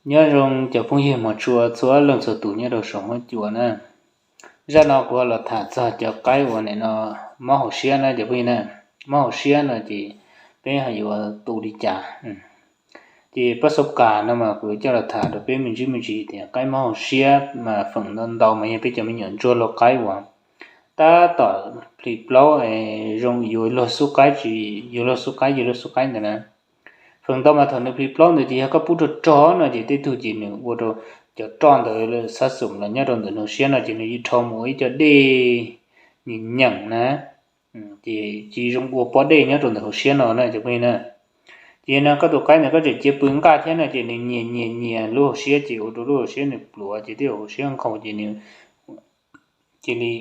Nyob zoo cov phooj ywg mos tshua txhua leej txhua tus nyob rau saum huab cua na. Zaj no kuv los tham txog cov qaib uas nim no mob hauv siab na cov phooj ywg na. Mob hauv siab no ces peb yuav tu li cas? Ces pab xauv kas no mas kuv coj los tham rau peb me ntsis me ntsis tias qaib mob hauv siab mas feem ntau ntau mas yog peb cov me nyuam ntsuag luag qaib uas tab tom plhis plaub es zoo yuav luag xub qaib tsis yuav luag xub qaib yuav luag xub qaib ntawd na. Feem ntau mas thaum nws plhis plaub ntawd ces yog koj pub rog rog no ces tej tug ces nws ua rau cov roj ntawd xab xum los nyob rau ntawm nws hauv siab no ces nws yeej dhau mus ua ib co dej nyeem nyeem na. Ces tsis zoo ua pob dej nyob rau ntawm hauv siab no na cov phooj ywg na. Ces no koj tus qaib ntawd koj tseem cia pw nqaj thiab no ces nws nyias nyias nyias lub hauv siab ces ua rau lub hauv siab nws pluav ces tej hauv siab nqaus ces nws cia li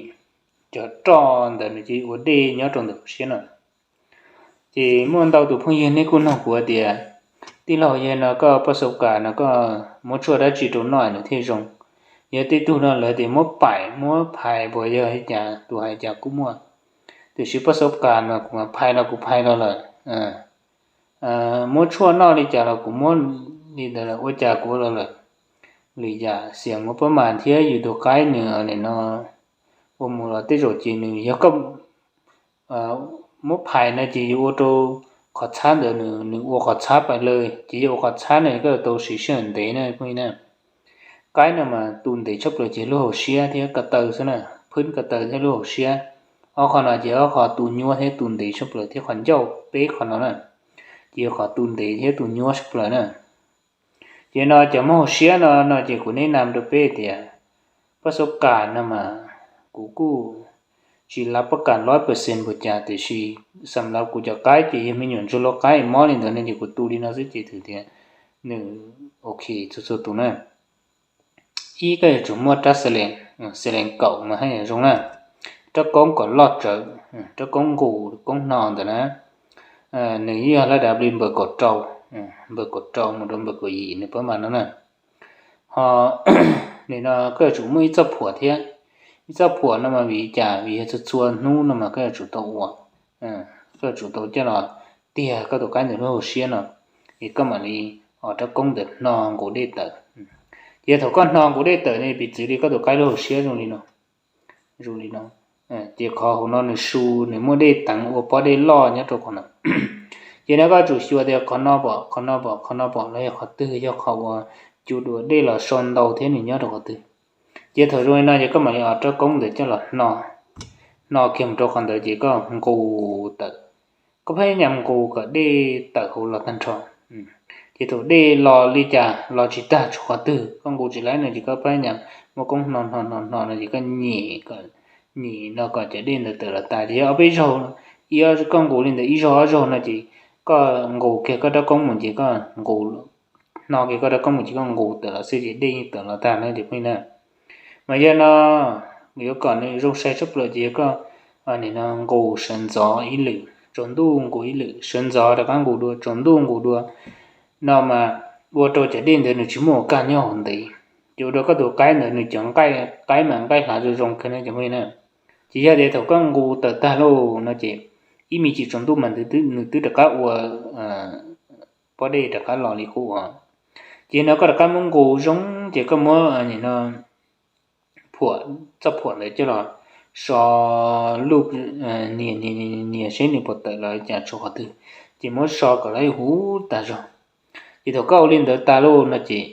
cov roj ntawd nws cia li ua dej nyob rau ntawm hauv siab no. Ces muaj ntau tus phooj ywg neb kuj nug kuv tias, tij laug, yog no koj pab xauv kas no koj muab tshuaj dab tsi rau noj nws thiaj zoo? Yog tej tug no lawv tias muab paim muab phais puas yog li cas, tus hais cas kuj muaj. Tiam sis pab xauv kas no kuv mas phais los kuv phais los lawm, muab tshuaj noj li cas los kuv muab li ntawd lawm, ua cas kuv ua los lawm. Lwm yam xiam ua pab mas thiab yus tus qaib nws nim no ua mus los tej zaum ces nws yog koj muab phais no ces yuav ua rau qhov txhab ntawd nws ua qhov txhab pais lawm ces yog ua qhov txhab no koj yuav tau siv sij hawm ntev na phooj ywg na. Qaib no mas tu ntev tshaj plaws ces lub hauv siab thiab ko taw xwb na, phwb ko taw thiab lub hauv siab. Ob qhov no ces ob qhov tu nyuaj thiab tu ntev tshaj plaws thiab qhov ncauj peb qhov no na, ces yog qhov tu ntev thiab tu nyuaj tshaj plaws na. Ces no cov mob hauv siab no no ces kuv neb nam rau peb tias, pab xauv kas no mas kuv kuj tsis lav pab kas lab percent npaum cas tiam sis xam lav kuv cov qaib ces yog me nyuam ntsuag luag qaib mob li ntawd no ces kuv tu li no xwb ces thwm tias nws ok txhua txhua tus na. Ib, koj yuav tsum muaj rab xelees, xelees kaum mas haj yam zoo na. Rab koob kom loj tsawv, rab koob nqus koob hno ntawd na. Nws yeej yog lab dav li npawm kaum rau, npawm kaum rau mus rau npawm kaum yim nws pab mas no na. Ho nim no koj yuav tsum muaj ib txoj phuam thiab. Ib txoj phuam no mas vim li cas? Vim yog txhua txhua hnub no mas koj yuav tsum tau ua, koj yuav tsum tau coj los tiag koj tus qaib ntawm lub hauv siab no, es koj mam li, os, rab koob ntawd hno nqus dej tawm. Ces thaum koj hno nqus dej tawm ne piv txwv li koj tus qaib lub hauv siab zoo li no, zoo li no, ces qhov hauv no nws su, nws muaj dej teev ua pob dej loj nyob rau qhov no. Ces no koj tsum xyuas tias qhov no pom, qhov no pom, qhov no pom los yog qhov twg yog qhov uas cua dua dej los so ntau thiab nws nyob rau qhov twg. Ces thaum zoo li no ces koj mam li os rab koob ntawd coj los hno, hno kiag mus rau qhov ntawd ces koj nqus tawm. Koj phab nyas nqus kom dej tawm hauv los tag nrho. Ces thaum dej los li cas los tsis tag tshuav qhov twg, koj nqus tsis laib no ces koj phab nyas muab koob hno hno hno hno no ces koj nyem, nyem no kom cov dej ntawd tawm los tas. Ces yog ob peb zaug, ib, koj nqus li ntawd ib zaug ob zaug no ces koj nqus kiag koj rab koob mus ces koj nqus, hno kiag koj rab koob mus ces koj nqus tawm los xwb ces dej yeej tawm los tag na cov phooj ywg na. Mas yog no, yuav kom nws zoo sai tshaj plaws ces yog koj nim no nqus sawv ntxov ib lwm, tsaus ntuj nqus ib lwm, sawv ntxov rov qab nqus dua, tsaus ntuj nqus dua, no mas ua rau cov dej ntawd nws tsis muaj ua kaj nyob hauv ntev, ces ua rau koj tus qaib ntawd nws cov nqaij, qaib mas nqaij hlav zoo zoo kawg na cov phooj ywg na. Ces yog tias thaum koj nqus tawm tag lauj no ces ib me ntsis tsaus ntuj mas nws twb rov qab ua pob dej rov qab los li qub os. Ces no koj rov qab muab nqus zoo ces koj muab nim no phuam, txoj phuam ntawd coj los so luj, nias nias nias seb nws puas tawm los cas tshuav qhov twg, ces muab so kom lawv huv tas zog. Ces thaum koj ua li ntawd tas lauj no ces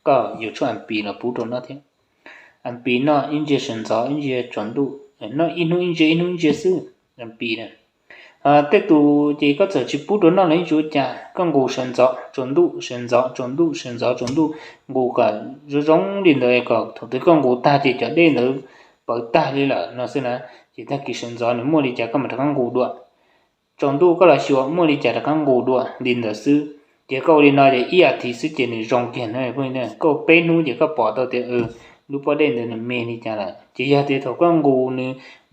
koj yuav tshuaj am pis los pub rau noj thiab. Am pis noj ib ntsia sawv ntxov ib ntsia tsaus ntuj, noj ib hnub ib ntsia ib hnub ib ntsia xwb, am pis na. Tej tus ces koj txawm tsis pub rau noj los yeej tsis ua cas, koj nqus sawv ntxov tsaus ntuj, sawv ntxov tsaus ntuj, sawv ntxov tsaus ntuj, nqus kom zoo zoo li ntawd kom thaum twg koj nqus tag ces cov dej ntawd pawv tag li lawm no xwb na. Ces tag kis sawv ntxov nws muaj li cas koj mam rov qab nqus dua. Tsaus ntuj koj los xyuas muaj li cas rov qab nqus dua li ntawd xwb. Ces koj ua li no ces ib as thiv xwb ces nws zoo kiag na phooj ywg. Koj ua peb hnub ces koj pom tau tias lub pob dej ntawd nws me li cas lawm. Ces yog tias thaum koj nqus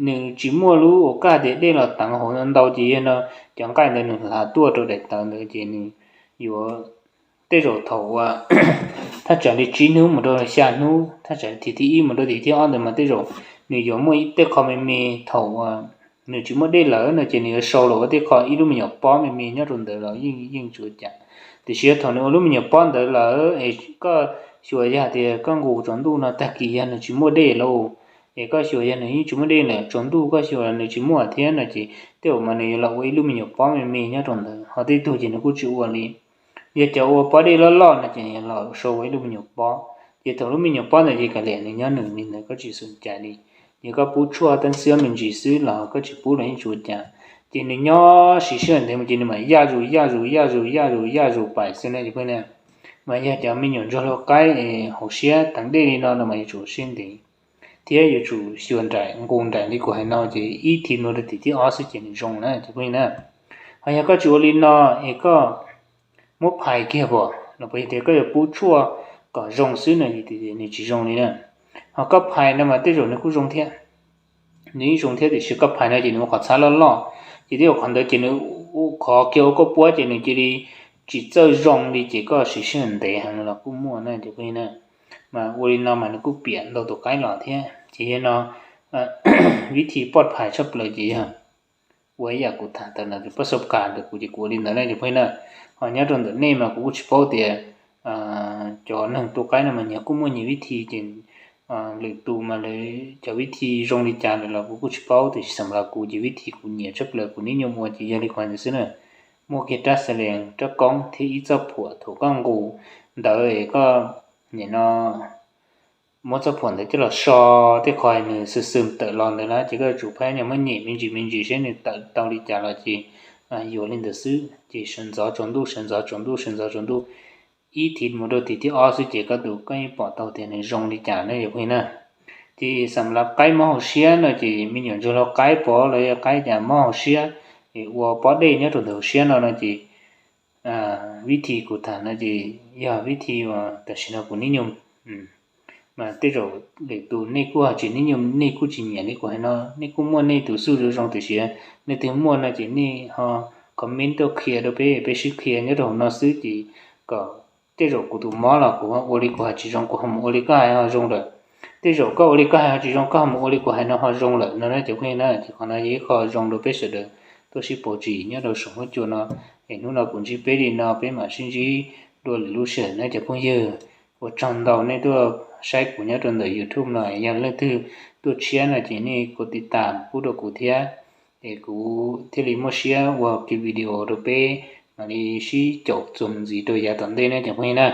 nws tsis muaj lub ua kaj tias dej los teev hauv ntau ces yog no cov nqaij ntawd nws hlav tuaj rau daim tawv ntawd ces nws yuav, tej zaum thaum uas thaj tsam li tsib hnub mus rau xya hnub, thaj tsam thib thib ib mus rau thib thib ob ntawd mas tej zaum nws yuav muaj tej qho me me thaum uas nws tsis muaj dej lawm no ces nws yuav sau los ua tej qho ib lub me nyuam pob me me nyob rau ntawd los yeej yeej tsis ua cas. Tiam sis thaum nws ua lub me nyuam pob ntawd lawm es koj xyuas yog tias koj nqus tsaus ntuj no tag kis yog nws tsis muaj dej lauj, es koj xyuas yog nws yeej tsis muaj dej lawm, tsaus ntuj koj xyuas nws tsis muaj thiab no ces tej zaum mas nws yuav los ua ib lub me nyuam pob me me nyob rau ntawd, ho tej tug ces nws kuj tsis ua li. Yog cov ua pob dej loj loj no ces los sau ua ib lub me nyuam pob, ces thaum lub me nyuam pob ntawd ces kav liam nws nyob nws li ntawd koj tsis xum cai li. Ces koj pub tshuaj teeb xiab me ntsis xwb los koj tsis pub los yeej tsis ua cas. Ces nws nyob siv sij hawm ntev mus ces nws mam yaj zus yaj zus yaj zus yaj zus yaj zus pais xwb na cov phooj ywg na. Mas yog cov me nyuam ntsuag hlua qaib es haum siab teev dej li no no mas yuav tsum siab ntev thiab yuav tsum xyuas nraim nqus nraim li kuv hais no ces ib thiv mus rau tim thib ob xwb ces nws zoo na cov phooj ywg na. Ho yog koj tsis ua li no es koj muab phais kiag pom los puas yog tias koj yuav pub tshuaj kom zoo xwb no nws tsis zoo li na. Ho koj phais no mas tej zaum nws kuj zoo thiab, nws yeej zoo thiab tiam sis koj phais no ces nws ua qhov txhab loj loj, ces tej zaum qhov ntawd ces nws khov kiag ua koj puab ces nws cia li tsis txawj zoo li ces koj siv sij hawm ntev heev los kuj muaj na cov phooj ywg na. Mas ua li no mas nws kuj piam ntau tus qaib los thiab ces yog no vib thi poj phais tshaj plaws ces yog ua ib yam kuv tham tawm no ces pab xaub kas ntawm kuv ces kuv ua li ntawd na cov phooj ywg na. Ho nyob rau ntawm nej mas kuv kuj tsis paub tias cov neeg tu qaib no mas nyias kuj muaj nyias vib thi ces lwm tus mas lawv cov vib thi zoo li cas lawm los kuv kuj tsis paub tiam sis xam los kuv ces vib thi kuv nyiam tshaj plaws kuv nib nyuam ua ces yog li qhov ntawd xwb na. Muaj kiag rab xas lees rab koob thiab ib txoj phuam thaum koj nqus ntawd koj nim no muab txoj phuam ntawd coj los so tej qho nws xwm xwm tawm los ntawd na ces koj yuav tsum pab nyuam muab nyem me ntsis me ntsis seb nws tawm tau li cas los ces yuav li ntawd xwb ces sawv ntxov tsaus ntuj sawv ntxov tsaus ntuj sawv ntxov tsaus ntuj ib thiv mus rau thiv thib ob xwb ces koj tus koj yeej pom tau tias nws zoo li cas na cov phooj ywg na. Ces xam lav qaib mob hauv siab no ces me nyuam ntsuag hlua qaib pov los yog qaib cas mob hauv siab es ua pob dej nyob rau ntawm hauv siab no no ces vib thi kuv tham no ces yog vib thi uas tam sim no kuv nib nyuam mas tej zaum lwm tus nej kuj ho tsis nib nyuam nej kuj tsis nyiam li kuv hais no, nej kuj muaj nej tus xwb zoo zoo tiam sis leej twg muaj no ces nej ho comment tuaj qhia rau peb, peb sib qhia nyob rau hauv no xwb ces kom tej zaum kuv tus mob los kuv ho ua li kuv hais tsis zoo kuv ho mus ua li koj hais ho zoo lawm. Tej zaum koj ua li koj hais ho tsis zoo koj ho mus ua li kuv hais no ho zoo lawm no na cov phooj ywg na. Ces qhov no yog ib qho zoo rau peb sawv daws tuaj sib pauv tsim nyob rau saum huab cua no. Es hnub no kuv ntsib peb li no peb mam sib ntsib dua lwm lub sij hawm na cov phooj ywg. Ua tsaug ntau nej tuaj saib kuv nyob rau ntawm YouTube no, yog leej twg tuaj tshiab no ces nej kuj tiv tam pub rau kuv thiab es kuv thiaj li muaj siab ua ki video rau peb mam li sib caum txuas mus ntxiv rau yav tom ntej na cov phooj ywg na.